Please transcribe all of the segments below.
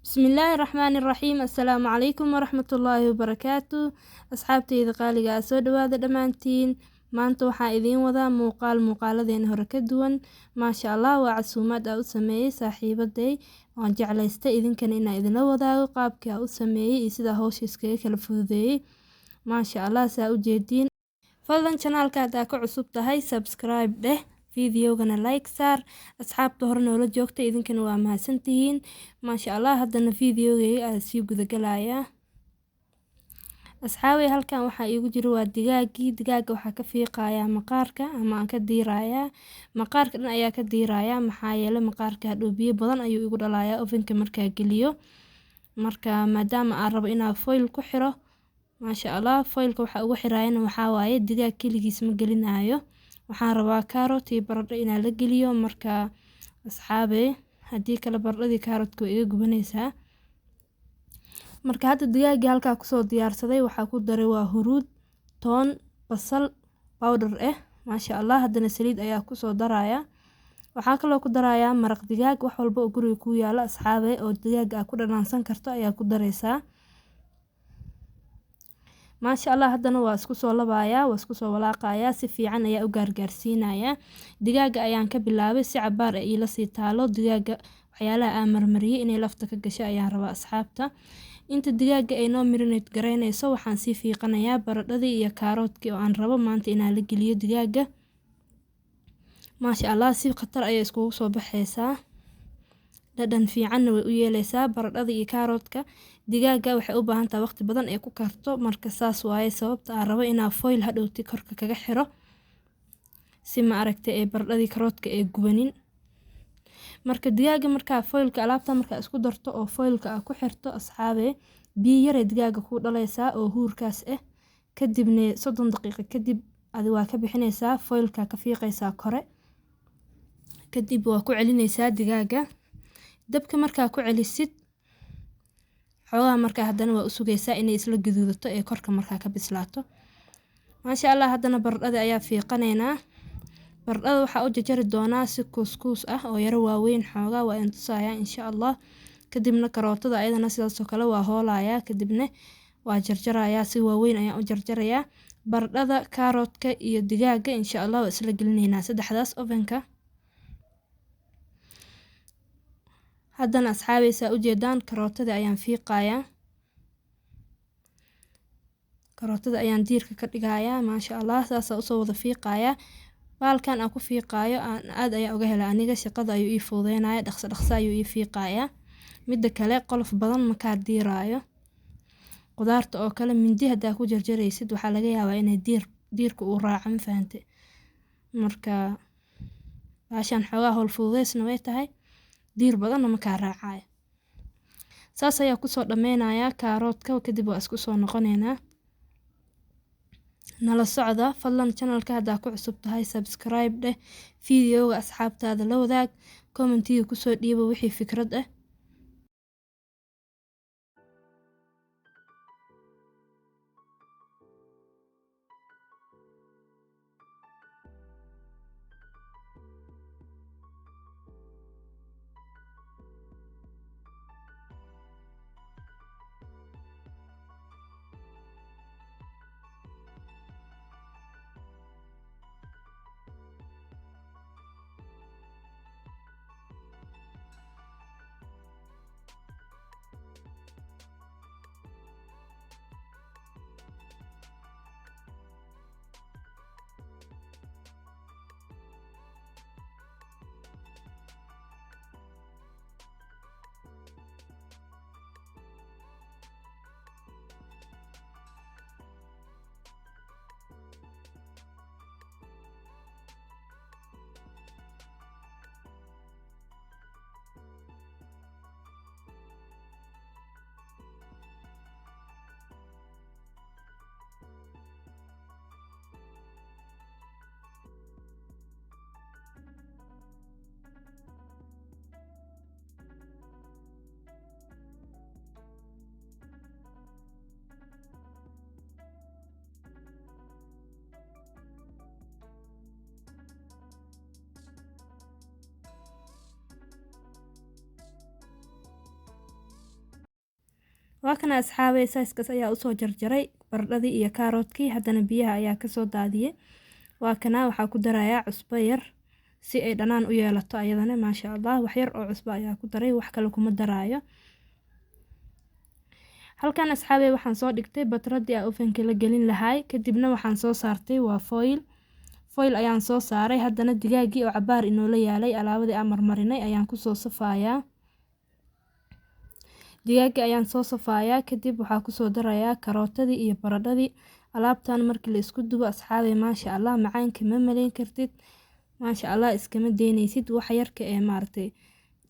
Bismillaahi Raxmaani Raxiim. Assalaamu calaykum waraxmatullaahi wabarakaatu. Asxaabteyda qaaliga ah, soo dhawaada dhammaantiin. Maanta waxaa idiin wadaa muuqaal muuqaaladeena hore ka duwan. Maasha Allah, waa casuumaad aa u sameeyey saaxiibaday. Waan jeclaystay idinkana inaa idinla wadaago qaabkii aa u sameeyey iyo sida hawsha iskaga kala fududeeyey. Maasha Allah, saa u jeediin. Fadlan channelka haddaa ka cusub tahay, subscribe dheh, videogana like saar. Asxaabta hore noola joogta, idinkana waa mahadsantihiin. Maasha Allah, haddana videogayga aa sii gudagalayaa. Asxaabey, halkan waxaa iigu jira waa digaagii. Digaaga waxaa ka fiiqayaa maqaarka ama aan ka diirayaa maqaarka dhan ayaa ka diirayaa, maxaa yeelay maqaarka hadhow biyo badan ayuu igu dhalayaa ovenka markaa geliyo. Marka maadaama aan rabo inaa foil ku xiro, maasha Allah, foilka waxaa ugu xiraayana waxaa waaye digaag keligiis ma gelinayo, waxaan rabaa carrot iyo baradho inaa la geliyo. Marka asxaabey, haddii kale baradhadii carrotka way iga gubanaysaa. Marka hadda digaagii halkaa kusoo diyaarsaday, waxaa ku daray waa huruud, toon, basal powder eh. Maasha Allah, haddana saliid ayaa kusoo daraya. Waxaa kaloo ku darayaa maraq digaag. Wax walba oo guriga ku yaalo, asxaabe, oo digaaga aad ku dhanaansan karto ayaa ku dareysaa. Maasha Allah, haddana waa isku soo labayaa, waa isku soo walaaqayaa, si fiican ayaa u gaargaarsiinayaa. Digaaga ayaan ka bilaabay si cabaar ay iila sii taalo digaaga. Waxyaalaha aan marmariyey inay lafta ka gasho ayaan rabaa, asxaabta. Inta digaaga ay noo marinate garaynayso, waxaan sii fiiqanayaa baradhadii iyo kaaroodkii oo aan rabo maanta inaan la geliyo digaaga. Maasha Allah, si khatar ayay iskugu soo baxaysaa, dhadhan fiicanna way u yeeleysaa baradhada iyo kaaroodka. Digaaga waxay u baahan tahay waqti badan ay ku karto, marka saas waaye sababta aan rabo inaa foil hadhowti korka kaga xiro, si ma aragtay ee baradhadii karoodka ay gubanin. Marka digaaga markaa foilka alaabta markaa isku darto oo foilka aa ku xirto, asxaabe, biyo yaray digaaga kuu dhalaysaa oo huurkaas ah. Kadibna 30 daqiiqo kadib adi waa ka bixinaysaa, foilka ka fiiqaysaa kore, kadib waa ku celinaysaa digaaga dabka. Markaa ku celisid xoogaa, markaa haddana waa u sugaysaa inay isla gaduudato ee korka markaa ka bislaato. Maasha Allah, haddana baradhada ayaa fiiqanaynaa. Baradhada waxaa u jajari doonaa si kuuskuus ah oo yaro waaweyn xoogaa, waa in tusayaa insha Allah. Kadibna karootada ayadana sidaasoo kale waa hoolayaa, kadibna waa jarjarayaa, si waaweyn ayaan u jarjarayaa. Baradhada, kaaroodka iyo digaaga insha Allah waa isla gelinaynaa saddexdaas ovenka. Haddana asxaabaysaa ujeedaan, karootada ayaan fiiqayaa, karootada ayaan diirka ka dhigayaa. Maasha Allah, saasaa usoo wada fiiqayaa. Baalkan aan ku fiiqaayo aan aad ayaan uga helay aniga, shaqada ayuu ii fududeynaya, dhaqso dhaqso ayuu ii fiiqayaa. Midda kale, qolof badan makaa diiraayo. Qudaarta oo kale mindi haddaa ku jarjaraysid, waxaa laga yaabaa inay diir diirka uu raaco, ma fahante? Marka baashan xoogaa howl fududeysna way tahay, diir badanna makaa raacayo. Saas ayaa kusoo dhameynayaa kaaroodka, kadib waa isku soo noqoneynaa. Nala socda fadlan. Channelka haddaa ku cusub tahay, subscribe dheh, videoga asxaabtaada la wadaag, commentiga kusoo dhiiba wixii fikrad ah. Waa kana asxaabey, saaskaas ayaa usoo jarjaray baradhadii iyo kaaroodkii. Haddana biyaha ayaa kasoo daadiyay. Waa kana, waxaa ku darayaa cusbo yar si ay dhanaan u yeelato ayadana, maasha Allah. Wax yar oo cusbo ayaa ku daray, wax kale kuma daraayo. Halkan asxaabey waxaan soo dhigtay batradii aan ovenka la gelin lahaay. Kadibna waxaan soo saartay waa foil, foil ayaan soo saaray. Haddana digaagii oo cabaar inoola yaalay alaabadii aan marmarinay ayaan kusoo safayaa. Digaagii ayaan soo safayaa, kadib waxaa kusoo darayaa karootadii iyo baradhadii. Alaabtan markii la isku dubo asxaabey, maasha Allah, macaanka ma malayn kartid, maasha Allah, iskama deynaysid. Wax yarka ee maaragtay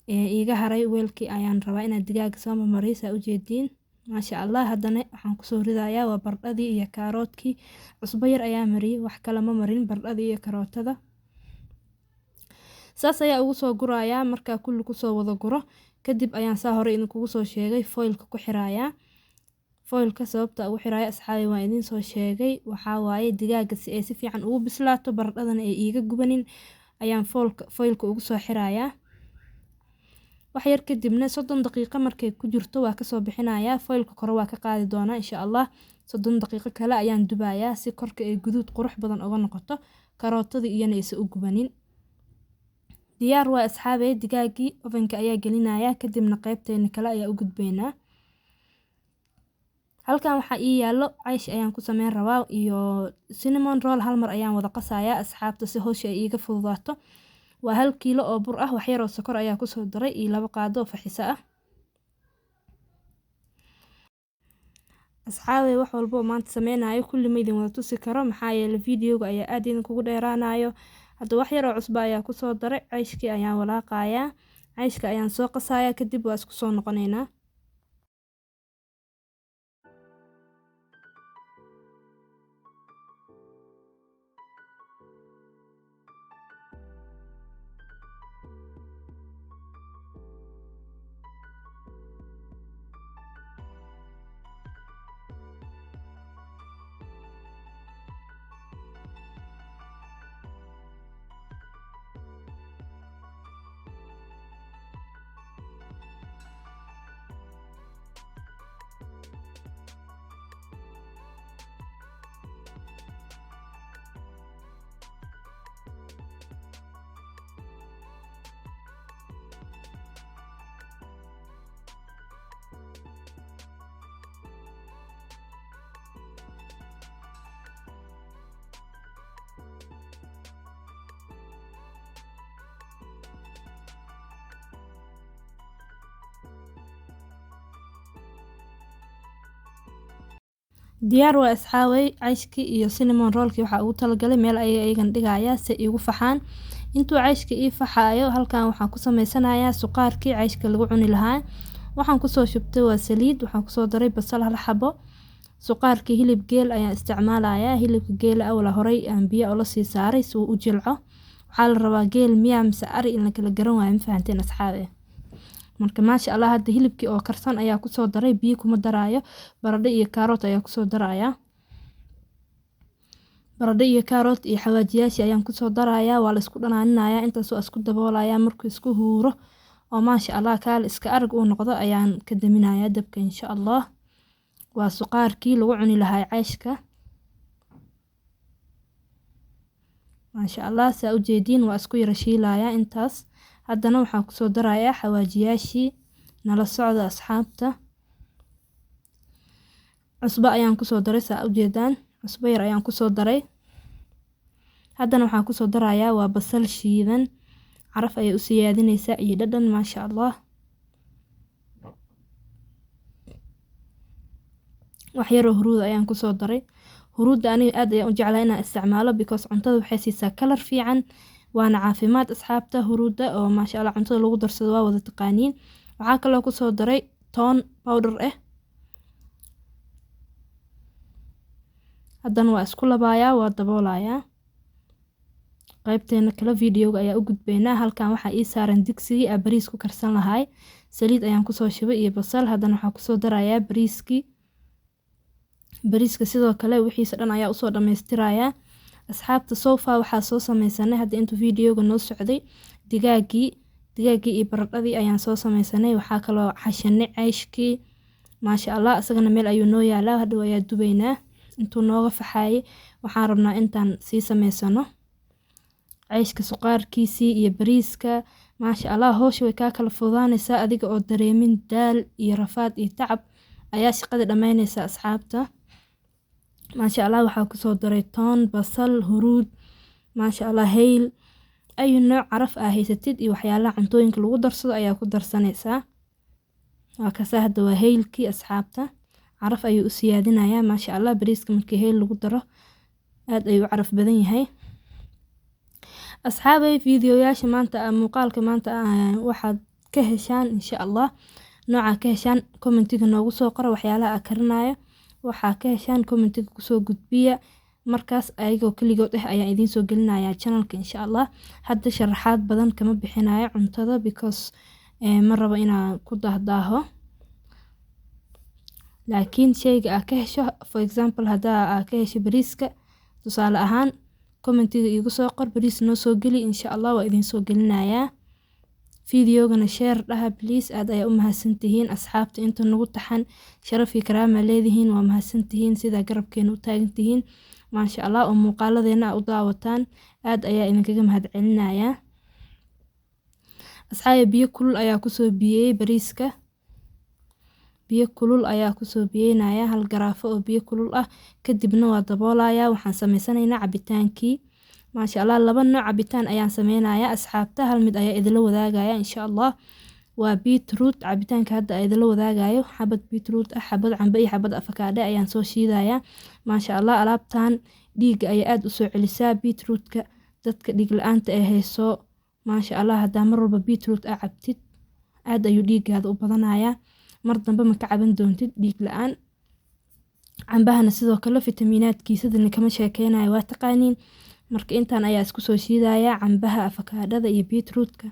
ee iiga haray weelkii ayaan rabaa inaad digaaga soo marmariyo, saa ujeediin, maasha Allah. Haddana waxaan kusoo ridayaa waa baradhadii iyo kaaroodkii. Cusbo yar ayaa mariyay, wax kale ma marin, baradhadii iyo karootada saas ayaa ugu soo gurayaa. Markaa kulli kusoo wada guro kadib ayaan saa hore idinkugu soo sheegay foilka ku xirayaa. Foilka sababta ugu xiraya asxaabi waan idiin soo sheegay, waxaa waaye digaaga si ay si fiican ugu bislaato, baradhadana ay iiga gubanin ayaan foilka ugu soo xirayaa. Wax yar kadibna 30 daqiiqo markay ku jirto waa kasoo bixinayaa, foilka kore waa ka qaadi doonaa insha Allah. 30 daqiiqo kale ayaan dubayaa si korka ay guduud qurux badan uga noqoto, karootada iyana aysan u gubanin. Diyaar waa asxaabey, digaagii ovenka ayaa gelinayaa, kadibna qaybteena kale ayaa u gudbaynaa. Halkan waxaa ii yaallo caysh ayaan ku sameyn rabaa iyo cinnamon roll. Hal mar ayaan wada qasayaa asxaabta si hawsha ay iiga fududaato. Waa 1 kiilo oo bur ah, wax yar oo sokor ayaa kusoo daray iyo 2 qaado oo faxiso ah. Asxaabey, wax walbo oo maanta sameynayo kulli ma idin wada tusi karo, maxaa yeelay videoga ayaa aad idinkugu dheeraanayo. Hadda wax yar oo cusbo ayaa kusoo daray, cayshkii ayaan walaaqayaa, cayshka ayaan soo qasayaa, kadib waa isku soo noqonaynaa. Diyaar waa asxaabey, cayshkii iyo cinnamon rollkii waxaa ugu talagalay meel ayay ayagan dhigayaa si iigu faxaan. Intuu cayshka ii faxaayo halkan waxaan ku sameysanayaa suqaarkii cayshka lagu cuni lahaa. Waxaan kusoo shubtay waa saliid, waxaan kusoo daray basal hal xabo. Suqaarkii hilib geel ayaan isticmaalayaa. Hilibka geela awla horay aan biyo ula sii saaray si uu u jilco. Waxaa la rabaa geel miyaa mise ari in la kala garan waayo, ma fahanteen asxaabe? Marka maasha Allah, hadda hilibkii oo karsan ayaa kusoo daray, biyo kuma daraayo. Baradho iyo kaaroot ayaa kusoo darayaa, baradho iyo kaaroot iyo xawaajiyaashii ayaan kusoo darayaa. Waa la isku dhanaaninayaa, intaas waa isku daboolayaa. Markuu isku huuro oo maasha Allah kaal iska arag uu noqdo ayaan ka daminayaa dabka insha Allah. Waa suqaarkii lagu cuni lahaa cayshka, maasha Allah. Saa ujeediin waa isku yara shiilayaa intaas. Haddana waxaan kusoo darayaa xawaajiyaashii. Nala socda asxaabta. Cusbo ayaan kusoo daray, saa ujeedaan, cusbo yar ayaan kusoo daray. Haddana waxaan kusoo darayaa waa basal shiidan, caraf ayay u siyaadinaysaa iyo dhadhan, maasha Allah. Wax yaroo huruud ayaan kusoo daray. Huruudda aniga aad ayaan u jeclahay inaan isticmaalo because cuntada waxay siisaa kalar fiican, waana caafimaad asxaabta. Huruudda oo maasha Allah cuntada lagu darsado waa wada taqaaniin. Waxaa kaloo kusoo daray toon powder ah. Haddana waa isku labayaa, waa daboolayaa. Qaybteena kale videoga ayaa u gudbaynaa. Halkan waxaa ii saaran digsigii aan bariis ku karsan lahaay. Saliid ayaan kusoo shubay iyo basal. Haddana waxaan kusoo darayaa bariiskii. Bariiska sidoo kale wixiisa dhan ayaa usoo dhammaystirayaa asxaabta. Sofa waxaa soo sameysanay hadda intuu videoga noo socday digaagii iyo baradhadii ayaan soo sameysanay. Waxaa kaloo xashanay cayshkii, Maasha Allah, asagana meel ayuu noo yaalaa, hadhow ayaa dubaynaa. Intuu nooga faxaayay waxaan rabnaa intaan sii sameysano ceyshka suqaarkiisii iyo bariiska. Maasha Allah, hawsha way kaa kala fududaanaysaa adiga oo dareemin daal iyo rafaad iyo tacab ayaa shaqada dhammaynaysa asxaabta. Maasha Allah, waxaa kusoo daray toon, basal, huruud, maasha Allah, hayl, ayu nooc caraf aa haysatid iyo waxyaalaha cuntooyinka lagu darsado ayaa ku darsanaysaa. Waa kasaa hadda waa haylkii asxaabta, caraf ayuu u siyaadinayaa. Maasha Allah, bariiska markii hayl lagu daro aad ayuu u caraf badan yahay. Asxaabay, fiidiyoyaasha maanta muuqaalka maanta waxaad ka heshaan insha Allah nooca ka heshaan commentiga noogu soo qora, waxyaalaha aan karinayo waxaa ka heshaan commentiga kusoo gudbiya. Markaas ayagoo kaligood ah ayaan idiin soo gelinayaa channelka insha Allah. Hadda sharaxaad badan kama bixinayo cuntada because ma rabo inaan ku dahdaaho, laakiin sheyga aa ka hesho, for example haddaa aa ka hesho bariiska tusaale ahaan, commentiga iigu soo qor bariis noo soo geli, insha Allah waa idiin soo gelinayaa. Fiidiyoogana share dhaha please. Aad ayaa u mahadsantihiin asxaabta inta nagu taxan, sharaf iyo karaama leedihiin, waa mahadsantihiin sidaa garabkeena u taagantihiin maasha Allah oo muuqaaladeena aa u daawataan, aad ayaa idinkaga mahadcelinayaa. Asxaabi, biyo kulul ayaa kusoo biyeeyey bariiska, biyo kulul ayaa kusoo biyeynaya, hal garaafo oo biyo kulul ah, kadibna waa daboolaya. Waxaan sameysanaynaa cabitaankii. Maasha Allah, laba nooc cabitaan ayaan sameynayaa asxaabta, hal mid ayaa idinla wadaagaya insha Allah. Waa beetroot cabitaanka hadda idinla wadaagayo, xabad beetroot ah, xabad cambe iyo xabad afakaadhe ayaan soo shiidayaa. Maasha Allah, alaabtan dhiigga ayaa aad u soo celisaa beetrootka, dadka dhiig la-aanta ee hayso. Maasha Allah, haddaa mar walba beetroot aa cabtid aad ayuu dhiiggaada u badanayaa, mar dambe ma ka caban doontid dhiig la-aan. Cambahana sidoo kale fitamiinaadkiisa kama sheekeynayo, waa taqaaniin. Marka intaan ayaa isku soo shiidayaa, cambaha, afakaadhada iyo beetrootka.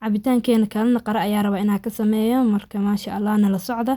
Cabitaankeena kalena qara ayaa rabaa inaan ka sameeyo, marka maasha Allah nala socda.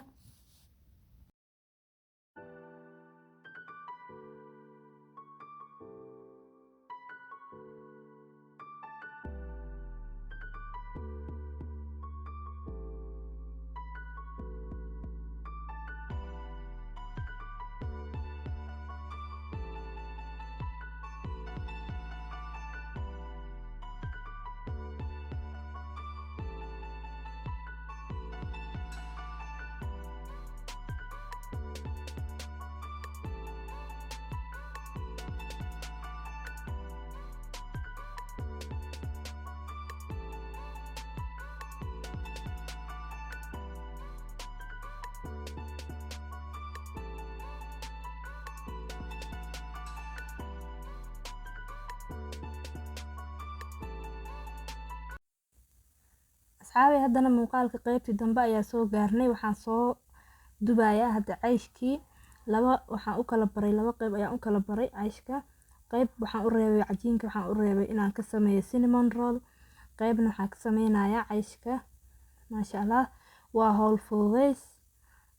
Asxaabi, haddana muuqaalka qaybtii dambe ayaa soo gaarnay. Waxaan soo dubayaa hadda ceyshkii. Laba waxaan u kala baray, laba qayb ayaan u kala baray ceyshka. Qayb waxaan u reebay cajiinka, waxaan u reebay inaan ka sameeyo cinnamon roll, qaybna waxaan ka sameynayaa ceyshka. Maasha Allah, waa hawl fududeys,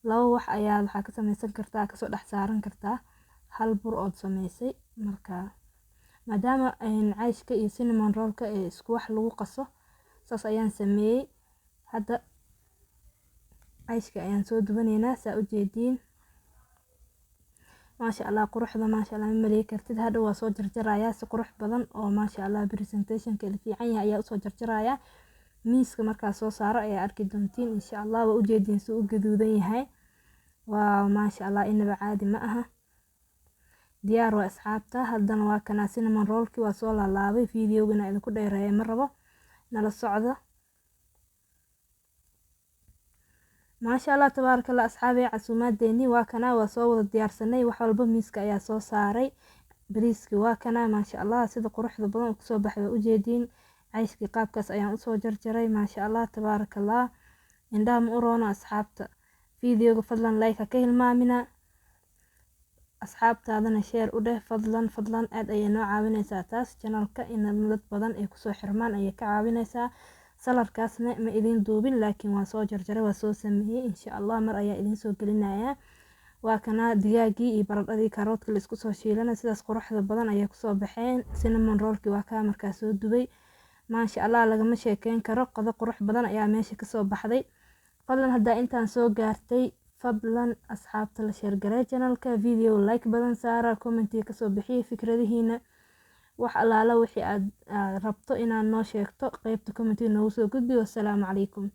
laba wax ayaa waxaa ka sameysan kartaa, kasoo dhex saaran kartaa hal bur ood sameysay. Marka maadaama ceyshka iyo cinnamon rollka ee isku wax lagu qaso, saas ayaan sameeyey. Hadda ceyshka ayaan soo dubaneynaa saa u jeediin. Maasha Allah, quruxda maasha Allah ma maley kartid. Hadhow waa soo jarjarayaa si qurux badan oo maasha Allah presentationkeeda fiican yahay ayaa usoo jarjarayaa. Miiska markaa soo saaro ayaa arki doontiin insha Allah. Waa ujeediin si u gaduudan yahay, waa maasha Allah, inaba caadi ma aha. Diyaar waa asxaabta. Haddana waa kanaa cinnamon rollkii waa soo laalaabay, fiidiyoogana idinku dheereeya ma rabo, nala socda. Maasha Allah tabaaraka Allah asxaabi, casuumaadeenii waa kanaa, waa soo wada diyaarsanay, wax walba miiska ayaa soo saaray. Bariiskii waa kanaa, maasha Allah sida quruxda badan uu kusoo baxay waa ujeediin. Ceyshkii qaabkaas ayaan usoo jarjaray, maasha Allah tabaaraka Allah. Indhaha ma u roono asxaabta. Fiidiyooga fadlan like ha ka hilmaamina, asxaabtaadana share u dheh fadlan fadlan, aad ayay noo caawinaysaa taas channelka in dad badan ay kusoo xirmaan ayay ka caawinaysaa. Saladkaasna ma idin duubin, laakiin waan soo jarjaray, waa soo sameeyey, insha Allah mar ayaa idin soo gelinayaa. Waa kana digaagii iyo baradhadii karoodka la isku soo shiilana, sidaas quruxda badan ayay kusoo baxeen. Cinnamon rollkii waa kaa markaa soo dubay, maasha Allah lagama sheekeyn karo, qado qurux badan ayaa meesha kasoo baxday. Fadlan haddaa intaan soo gaartay, fadlan asxaabta la share garee channelka, video like badan saara, commentiga kasoo bixiya fikradihiina. Wax allaala wixii aad rabto inaad noo sheegto, qeybta commentiga noogu soo gudbi. Wassalaamu calaykum.